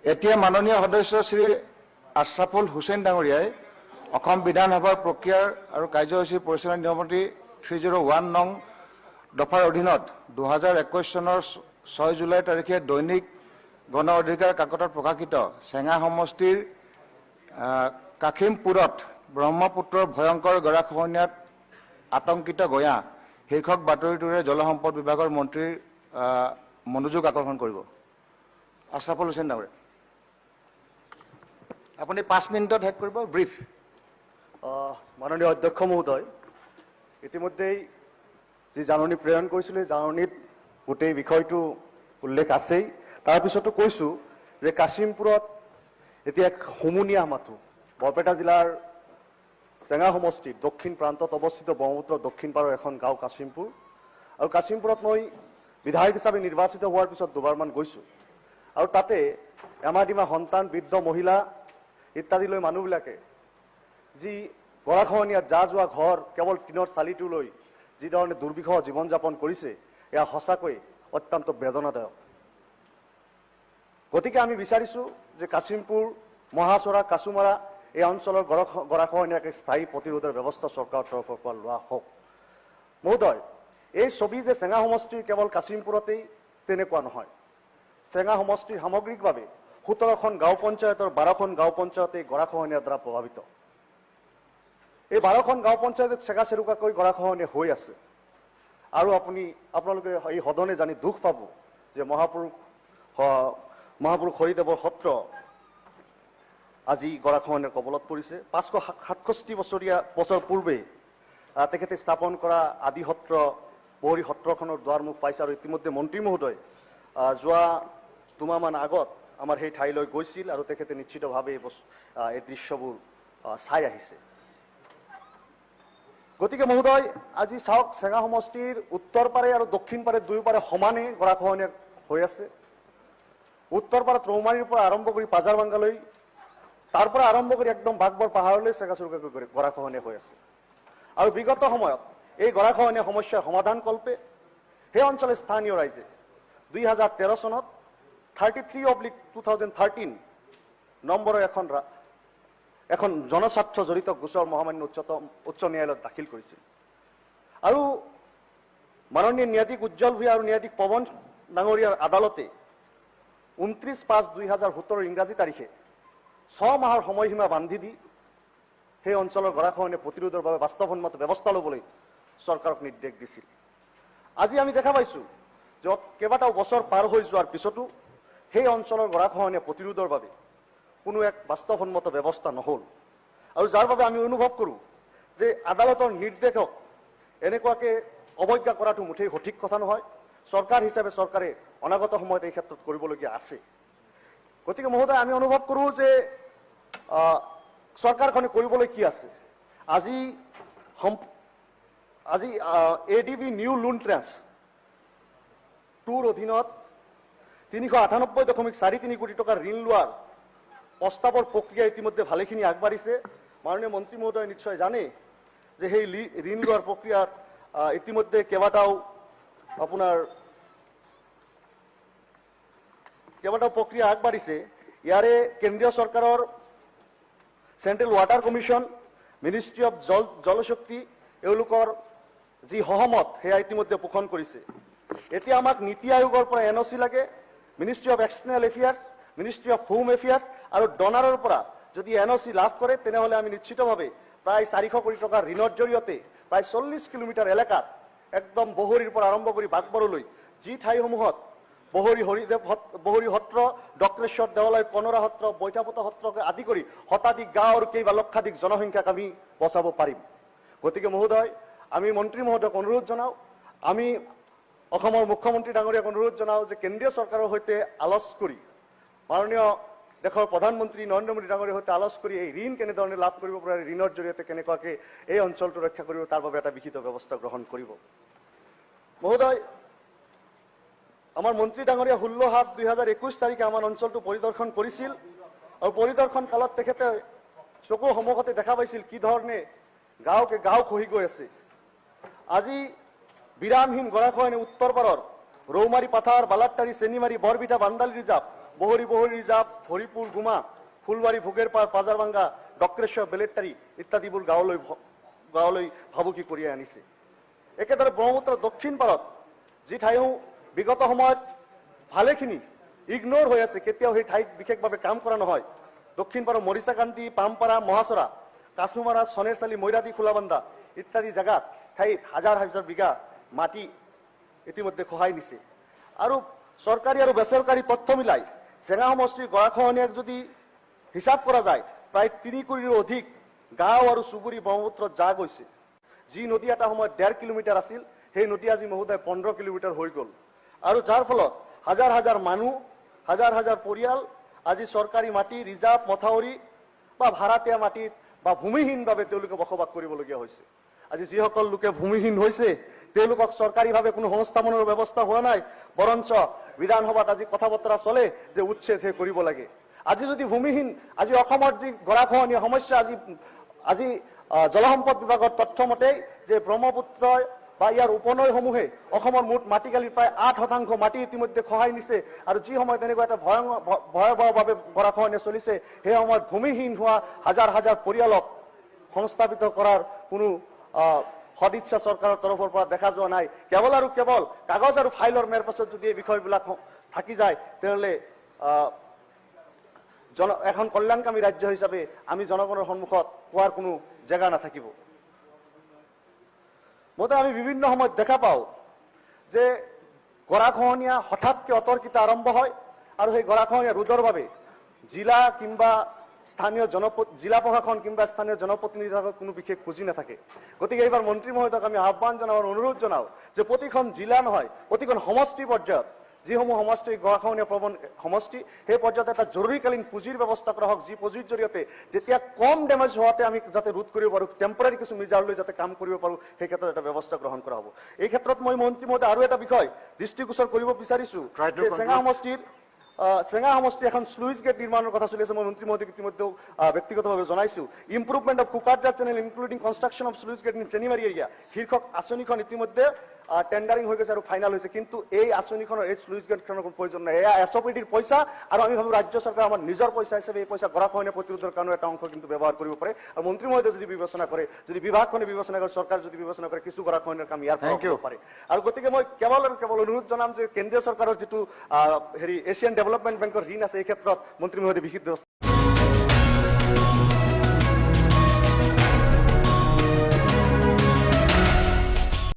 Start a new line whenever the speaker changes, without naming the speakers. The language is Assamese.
এতিয়া মাননীয় সদস্য শ্ৰী আশ্ৰাফুল হুছেইন ডাঙৰীয়াই অসম বিধানসভাৰ প্ৰক্ৰিয়াৰ আৰু কাৰ্যসূচী পৰিচালনা নিয়মাৱলী 301 নং দফাৰ অধীনত 2021 চনৰ 6 জুলাই তাৰিখে দৈনিক গণ অধিকাৰ কাকতত প্ৰকাশিত চেঙা সমষ্টিৰ কাশিমপুৰত ব্ৰহ্মপুত্ৰৰ ভয়ংকৰ গৰাখহনীয়াত আতংকিত গঞা শীৰ্ষক বাতৰিটোৰে জলসম্পদ বিভাগৰ মন্ত্ৰীৰ মনোযোগ আকৰ্ষণ কৰিব। আশ্ৰাফুল হুছেইন ডাঙৰীয়া, আপুনি 5 মিনিটত শেষ কৰিব, ব্ৰিফ।
মাননীয় অধ্যক্ষ মহোদয়, ইতিমধ্যেই যি জাননী প্ৰেৰণ কৰিছিলোঁ, সেই জাননীত গোটেই বিষয়টো উল্লেখ আছেই। তাৰপিছতো কৈছোঁ যে কাশিমপুৰত এতিয়া এক হুমুনিয়াহ মাথো। বৰপেটা জিলাৰ চেঙা সমষ্টিৰ দক্ষিণ প্ৰান্তত অৱস্থিত ব্ৰহ্মপুত্ৰৰ দক্ষিণ পাৰৰ এখন গাঁও কাশিমপুৰ। আৰু কাশিমপুৰত মই বিধায়ক হিচাপে নিৰ্বাচিত হোৱাৰ পিছত দুবাৰমান গৈছোঁ আৰু তাতে এমাডিমা সন্তান, বৃদ্ধ মহিলা ইত্যাদি লৈ মানুহবিলাকে যি গৰাখহনীয়াত যা যোৱা ঘৰ কেৱল টিনৰ চালিটো লৈ যি ধৰণে দুৰ্বিষহ জীৱন যাপন কৰিছে, এয়া সঁচাকৈ অত্যন্ত বেদনাদায়ক। গতিকে আমি বিচাৰিছোঁ যে কাশিমপুৰ, মহাচৰা, কাছুমাৰা এই অঞ্চলৰ গৰাখহনীয়াক স্থায়ী প্ৰতিৰোধৰ ব্যৱস্থা চৰকাৰৰ তৰফৰ পৰা লোৱা হওক। মহোদয়, এই ছবি যে চেঙা সমষ্টিৰ কেৱল কাশিমপুৰতেই তেনেকুৱা নহয়। চেঙা সমষ্টিৰ সামগ্ৰিকভাৱে 17খন গাঁও পঞ্চায়তৰ 12খন গাঁও পঞ্চায়ত এই গৰাখহনীয়াৰ দ্বাৰা প্ৰভাৱিত। এই 12খন গাঁও পঞ্চায়তত চেগা চেৰুকাকৈ গৰাখহনীয়া হৈ আছে। আৰু আপোনালোকে এই সদনে জানি দুখ পাব যে মহাপুৰুষ হৰিদেৱৰ সত্ৰ আজি গৰাখহনীয়াৰ কবলত পৰিছে। 567 বছৰ পূৰ্বে তেখেতে স্থাপন কৰা আদি সত্ৰ বহৰী সত্ৰখনৰ দুৱাৰমুখ পাইছে। আৰু ইতিমধ্যে মন্ত্ৰী মহোদয় যোৱা দুমাহমান আগত আমাৰ সেই ঠাইলৈ গৈছিল আৰু তেখেতে নিশ্চিতভাৱে এই দৃশ্যবোৰ চাই আহিছে। গতিকে মহোদয়, আজি চাওক চেঙা সমষ্টিৰ উত্তৰ পাৰে আৰু দক্ষিণ পাৰে দুয়োপাৰে সমানে গৰাখহনীয়া হৈ আছে। উত্তৰ পাৰত ৰৌমাৰীৰ পৰা আৰম্ভ কৰি পাজাৰবাংগালৈ, তাৰ পৰা আৰম্ভ কৰি একদম বাঘবৰ পাহাৰলৈ চেগা চুৰুকাকৈ গৰাখহনীয়া হৈ আছে। আৰু বিগত সময়ত এই গৰাখহনীয়া সমস্যাৰ সমাধান কল্পে সেই অঞ্চলৰ স্থানীয় ৰাইজে 2013 চনত 33/2013 নম্বৰৰ এখন জনস্বাৰ্থ জড়িত গোচৰ মহামান্য উচ্চ ন্যায়ালয়ত দাখিল কৰিছিল। আৰু মাননীয় ন্যায়াধীশ উজ্জ্বল ভূঞা আৰু ন্যায়াধীশ পৱন ডাঙৰীয়াৰ আদালতে 29/5/2017 ইংৰাজী তাৰিখে 6 মাহৰ সময়সীমা বান্ধি দি সেই অঞ্চলৰ গৰাখহনীয়া প্ৰতিৰোধৰ বাবে বাস্তৱসন্মত ব্যৱস্থা ল'বলৈ চৰকাৰক নিৰ্দেশ দিছিল। আজি আমি দেখা পাইছোঁ য'ত কেইবাটাও বছৰ পাৰ হৈ যোৱাৰ পিছতো সেই অঞ্চলৰ গৰাখহনীয়া প্ৰতিৰোধৰ বাবে কোনো এক বাস্তৱসন্মত ব্যৱস্থা নহ'ল। আৰু যাৰ বাবে আমি অনুভৱ কৰোঁ যে আদালতৰ নিৰ্দেশক এনেকুৱাকৈ অৱজ্ঞা কৰাটো মুঠেই সঠিক কথা নহয়। চৰকাৰ হিচাপে চৰকাৰে অনাগত সময়ত এই ক্ষেত্ৰত কৰিবলগীয়া আছে। গতিকে মহোদয়, আমি অনুভৱ কৰোঁ যে চৰকাৰখনে কৰিবলৈ কি আছে। আজি A D B new loan tranche tour অধীনত 398.43 কোটি টকাৰ ঋণ লোৱাৰ প্ৰস্তাৱৰ প্ৰক্ৰিয়া ইতিমধ্যে ভালেখিনি আগবাঢ়িছে। মাননীয় মন্ত্ৰী মহোদয় নিশ্চয় জানে যে সেই ঋণ লোৱাৰ প্ৰক্ৰিয়াত ইতিমধ্যে কেইবাটাও প্ৰক্ৰিয়া আগবাঢ়িছে। ইয়াৰে কেন্দ্ৰীয় চৰকাৰৰ central water commission, ministry of Jal Shakti এওঁলোকৰ যি সহমত সেয়া ইতিমধ্যে পোষণ কৰিছে। এতিয়া আমাক নীতি আয়োগৰ পৰা এন অ' চি লাগে, ministry of external affairs, ministry of home affairs আৰু ডনাৰৰ পৰা যদি এন অ' চি লাভ কৰে তেনেহ'লে আমি নিশ্চিতভাৱে প্ৰায় 400 কোটি টকাৰ ঋণৰ জৰিয়তে প্ৰায় 40 কিলোমিটাৰ এলেকাত একদম বহৰীৰ পৰা আৰম্ভ কৰি বাঘবৰলৈ যি ঠাইসমূহত বহৰী হৰিদেৱ বহৰী সত্ৰ, ডক্ৰেশ্বৰ দেৱালয়, কনৰা সত্ৰ, বৈঠাপতা সত্ৰকে আদি কৰি শতাধিক গাঁও আৰু কেইবা লক্ষাধিক জনসংখ্যাক আমি বচাব পাৰিম। গতিকে মহোদয়, আমি মন্ত্ৰী মহোদয়ক অনুৰোধ জনাওঁ, আমি অসমৰ মুখ্যমন্ত্ৰী ডাঙৰীয়াক অনুৰোধ জনাওঁ যে কেন্দ্ৰীয় চৰকাৰৰ সৈতে আলোচ কৰি, মাননীয় দেশৰ প্ৰধানমন্ত্ৰী নৰেন্দ্ৰ মোদী ডাঙৰীয়াৰ সৈতে আলোচ কৰি এই ঋণ কেনেধৰণে লাভ কৰিব পাৰে, ঋণৰ জৰিয়তে কেনেকুৱাকৈ এই অঞ্চলটো ৰক্ষা কৰিব তাৰ বাবে এটা বিহিত ব্যৱস্থা গ্ৰহণ কৰিব। মহোদয়, আমাৰ মন্ত্ৰী ডাঙৰীয়া 16/7/2021 তাৰিখে আমাৰ অঞ্চলটো পৰিদৰ্শন কৰিছিল আৰু পৰিদৰ্শন কালত তেখেতে চকুৰ সন্মুখতে দেখা পাইছিল কি ধৰণে গাঁওকে গাঁও খহি গৈ আছে। আজি বিৰামহীন গৰাখহনীয়া উত্তৰ পাৰৰ ৰৌমাৰী পাথাৰ, বালাৰটাৰী, চেনিমাৰী, বৰভিটা, বান্দালি ৰিজাৰ্ভ, বহৰী বহৰী ৰিজাৰ্ভ, হৰিপুৰ, গুমা, ফুলবাৰী, ভোগেৰপাৰ, পাজাৰবাংগা, ডক্ৰেশ্বৰ, বেলেটাৰী ইত্যাদিবোৰ গাঁৱলৈ ভাবুকি কঢ়িয়াই আনিছে। একেদৰে ব্ৰহ্মপুত্ৰৰ দক্ষিণ পাৰত যি ঠাইও বিগত সময়ত ভালেখিনি ইগন'ৰ হৈ আছে, কেতিয়াও সেই ঠাইত বিশেষভাৱে কাম কৰা নহয়। দক্ষিণ পাৰৰ মৰিচাকান্তি, পামপাৰা, মহাচৰা, কাছুমাৰা, চনেৰচালি, মৈৰাদী, খোলাবান্ধা ইত্যাদি জেগাত ঠাইত হাজাৰ হাজাৰ বিঘা মাটি ইতিমধ্যে খহাই নিছে। আৰু চৰকাৰী আৰু বেচৰকাৰী তথ্য মিলাই চেঙা সমষ্টিৰ গৰাখহনীয়াক যদি হিচাপ কৰা যায়, প্ৰায় 3 কোটিৰো অধিক গাঁও আৰু চুবুৰী ব্ৰহ্মপুত্ৰত জাহ গৈছে। যি নদী এটা সময়ত 1.5 কিলোমিটাৰ আছিল, সেই নদী আজি মহোদয় 15 কিলোমিটাৰ হৈ গ'ল। আৰু যাৰ ফলত হাজাৰ হাজাৰ মানুহ, হাজাৰ হাজাৰ পৰিয়াল আজি চৰকাৰী মাটি, ৰিজাৰ্ভ, মথাউৰি বা ভাড়াতীয়া মাটিত বা ভূমিহীনভাৱে তেওঁলোকে বসবাস কৰিবলগীয়া হৈছে। আজি যিসকল লোকে ভূমিহীন হৈছে, তেওঁলোকক চৰকাৰীভাৱে কোনো সংস্থাপনৰ ব্যৱস্থা হোৱা নাই, বৰঞ্চ বিধানসভাত আজি কথা বতৰা চলে যে উচ্ছেদহে কৰিব লাগে। আজি যদি ভূমিহীন, আজি অসমৰ যি গৰাখহনীয়া সমস্যা, আজি আজি জলসম্পদ বিভাগৰ তথ্য মতেই যে ব্ৰহ্মপুত্ৰই বা ইয়াৰ উপনৈসমূহে অসমৰ মুঠ মাটিকালিৰ প্ৰায় 8% মাটি ইতিমধ্যে খহাই নিছে। আৰু যি সময়ত এনেকুৱা এটা ভয়াৱহভাৱে গৰাখহনীয়া চলিছে, সেই সময়ত ভূমিহীন হোৱা হাজাৰ হাজাৰ পৰিয়ালক সংস্থাপিত কৰাৰ কোনো সদিচ্ছা চৰকাৰৰ তৰফৰ পৰা দেখা যোৱা নাই। কেৱল আৰু কেৱল কাগজ আৰু ফাইলৰ মেৰ পাছত যদি এই বিষয়বিলাক থাকি যায়, তেনেহ'লে এখন কল্যাণকামী ৰাজ্য হিচাপে আমি জনগণৰ সন্মুখত কোৱাৰ কোনো জেগা নাথাকিব। মতে আমি বিভিন্ন সময়ত দেখা পাওঁ যে গৰাখহনীয়া হঠাৎকে অতৰ্কিত আৰম্ভ হয় আৰু সেই গৰাখহনীয়া ৰোধৰ বাবে জিলা কিংবা স্থানীয় জিলা প্ৰশাসন কিংবা স্থানীয় জনপ্ৰতিনিধিৰ হাতত কোনো বিশেষ পুঁজি নাথাকে। গতিকে এইবাৰ মন্ত্ৰী মহোদয়ক আমি আহ্বান জনাওঁ আৰু অনুৰোধ জনাওঁ যে প্ৰতিখন জিলা নহয়, প্ৰতিখন সমষ্টি পৰ্যায়ত যিসমূহ সমষ্টি গৰাখহনীয়া প্ৰৱণ সমষ্টি, সেই পৰ্যায়ত এটা জৰুৰীকালীন পুঁজিৰ ব্যৱস্থা কৰা হওক, যি পুঁজিৰ জৰিয়তে যেতিয়া কম ডেমেজ হোৱাতে আমি যাতে ৰোধ কৰিব পাৰোঁ, টেম্পৰাৰী কিছু মেজাৰ লৈ যাতে কাম কৰিব পাৰোঁ, সেই ক্ষেত্ৰত এটা ব্যৱস্থা গ্ৰহণ কৰা হ'ব। এই ক্ষেত্ৰত মই মন্ত্ৰী মহোদয় আৰু এটা বিষয় দৃষ্টিগোচৰ কৰিব বিচাৰিছোঁ যে চেঙা সমষ্টিৰ এখন শ্লুইচ গেট নিৰ্মাণৰ কথা চলি আছে। মই মন্ত্ৰী মহোদয়ক ইতিমধ্যেও ব্যক্তিগতভাৱে জনাইছোঁ। Improvement of Kokrajhar channel including construction of sluice gate in Chenimari area শীৰ্ষক আঁচনিখন ইতিমধ্যে টেণ্ডাৰিং হৈ গৈছে আৰু ফাইনেল হৈছে। কিন্তু এই আঁচনিখনৰ, এই শ্লুইচ গেটখনৰ কোনো প্ৰয়োজন নাই। এয়া এছ অ' পি ডিৰ পইচা আৰু আমি ভাবোঁ ৰাজ্য চৰকাৰে আমাৰ নিজৰ পইচা হিচাপে এই পইচা গৰাখহনীয়া প্ৰতিৰোধৰ কাৰণে এটা অংশ কিন্তু ব্যৱহাৰ কৰিব পাৰে। আৰু মন্ত্ৰী মহোদয়ে যদি বিবেচনা কৰে, যদি বিভাগখনে বিবেচনা কৰে, চৰকাৰ যদি বিবেচনা কৰে, কিছু গৰাখহনীয়াৰ কাম ইয়াৰ পৰা হ'ব পাৰে। আৰু গতিকে মই কেৱল আৰু কেৱল অনুৰোধ জনাম যে কেন্দ্ৰীয় চৰকাৰৰ যিটো হেৰি এছিয়ান ডেভেলপমেণ্ট বেংকৰ ঋণ আছে, এই ক্ষেত্ৰত মন্ত্ৰী মহোদয়ে বিশেষ